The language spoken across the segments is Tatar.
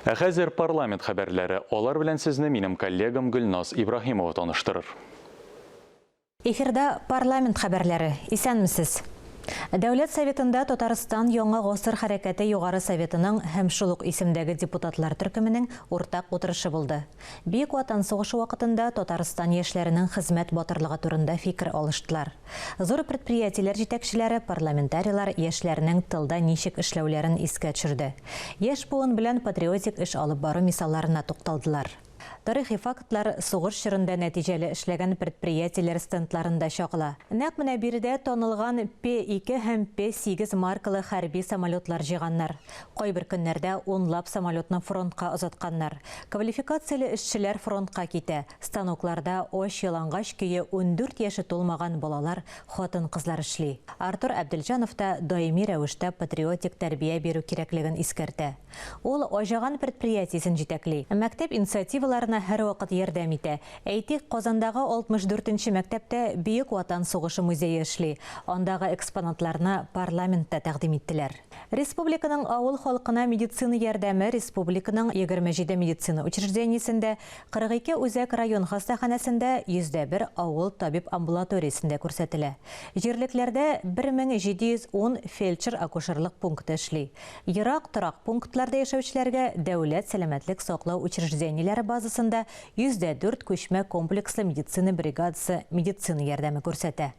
Ә хәзер парламент хәбәрләре. Алар белән сезне минем коллегам Гөлназ Ибраһимова таныштырыр. Эфирда парламент хәбәрләре. Исәнмесез! Дәүләт Советында Татарстан Яңа гасыр хәрәкәте Югары Советының һәм шул ук исемдәге депутатлар төркеменең уртак утырышы булды. Бөек Ватан сугышы вакытында Татарстан яшьләренең хезмәт батырлыгы турында фикер алыштылар. Зур предприятиеләр җитәкчеләре, парламентарийлар яшьләрнең тылда ничек эшләүләрен искә төшерде. Яшь буын белән патриотик эш алып бару мисалларына тукталдылар. Тарихи фактлар сугыш чорында нәтиҗәле эшләгән предприятиеләр стендларында чагыла. Нәкъ менә биредә танылган Пе-2 һәм Пе-8 маркалы хәрби самолетлар җыйганнар. Кайбер көннәрдә унлап самолетны фронтка озатканнар. Квалификацияле эшчеләр фронтка китә. Станокларда ач-ялангач көе 14 яше тулмаган балалар, хатын-кызлар эшли. Артур Әбделҗанов та даими рәвештә патриотик тәрбия бирү кирәклеген искәртә. Ул Аҗаган предприятиесен җитәкли. Мәктәп инициативаларына һәрвакыт ярдәм итә. Әйтик, Казандагы 64 нче мәктәптә Бөек Ватан сугышы музее эшли. Андагы экспонатларны парламентта тәкъдим иттеләр. Республиканың авыл халкына медицина ярдәме республиканың 27 медицина учреждениесендә, 42 үзәк район хастаханәсендә, 101 авыл табиб амбулаториясендә күрсәтелә. Җирлекләрдә 1710 фельдшер-акушерлык пункты эшли. Ерак торак пунктларда яшәүчеләргә дәүләт сәламәтлек саклау учреждениеләре базасында 104 күчмә комплекслы медицина бригадасы медицина ярдәме күрсәтә.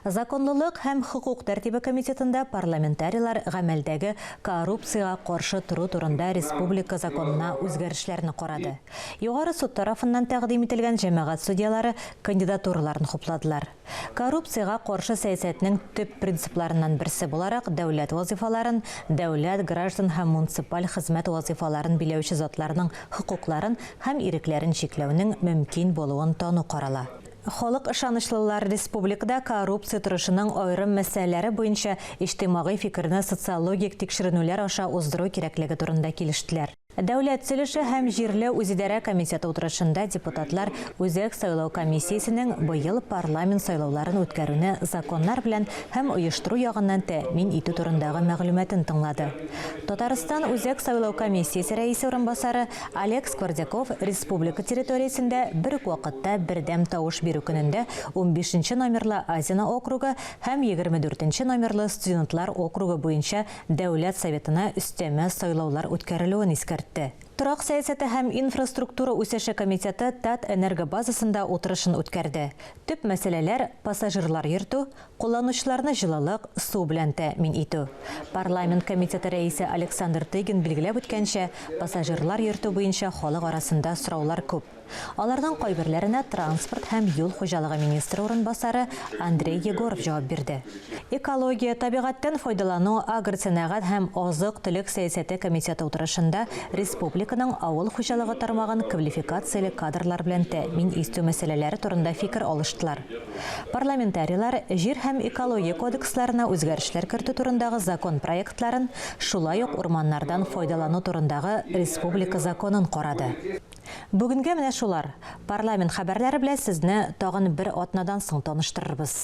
Законлылык һәм хокук тәртибе комитетында парламентарийлар гамәлдәге Коррупциягә каршы тору турында республика законына үзгәрешләрне карады. Югары суд тарафыннан тәкъдим ителгән җәмәгать судьялары кандидатураларын хупладылар. Коррупциягә каршы сәясәтнең төп принципларыннан берсе буларак дәүләт вазыйфаларын, дәүләт, граждан һәм муниципаль хезмәт вазыйфаларын биләүче затларның хокукларын һәм ирекләрен чикләүнең мөмкин булуын тану карала. Халык ышанычлылар республикада коррупция торышының аерым мәсьәләләре буенча иҗтимагый фикерне социологик тикшеренүләр аша уздыру кирәклеге турында килештеләр. Дәүләт төзелеше һәм җирле үзидарә комитеты утырышында депутатлар Үзәк сайлау комиссиясенең быел парламент сайлауларын үткәрүне законнар белән һәм оештыру ягыннан тәэмин итү турындагы мәгълүматын тыңлады. Татарстан Үзәк сайлау комиссиясе рәисе урынбасары Олег Сквордяков республика территориясендә бер үк вакытта бердәм тавыш бирү көнендә унбишенче номерлы Азино округы һәм егерме дүртенче номерлы Студентлар округы буенча Дәүләт Советына өстәмә сайлаулар үткәрелүен искәртте. Торак сәясәте һәм инфраструктура үсеше комитеты Татэнерго базасында утырышын үткәрде. Төп мәсьәләләр, пассажирлар йөртү, кулланучыларны җылылык, су белән тәэмин итү. Парламент комитеты рәисе Александр Тыгин билгеләп үткәнчә, пассажирлар йөртү буенча халык арасында сораулар күп. Аларның кайберләренә транспорт һәм юл хуҗалыгы министры урынбасары Андрей Егоров җавап бирде. Экология, табигатьтән файдалану, агросәнәгать һәм азык-төлек сәясәте комитеты утырышында республиканың авыл хуҗалыгы тармагын квалификацияле кадрлар белән тәэмин итү мәсьәләләре турында фикер алыштылар. Парламентарийлар Җир һәм Экология кодексларына үзгәрешләр кертү турындагы закон проектларын, шулай ук урманнардан файдалану турындагы республика законын карады. Бүгенгә менә шулар. Парламент хәбәрләре белән сезне тагын бер атнадан соң таныштырырбыз.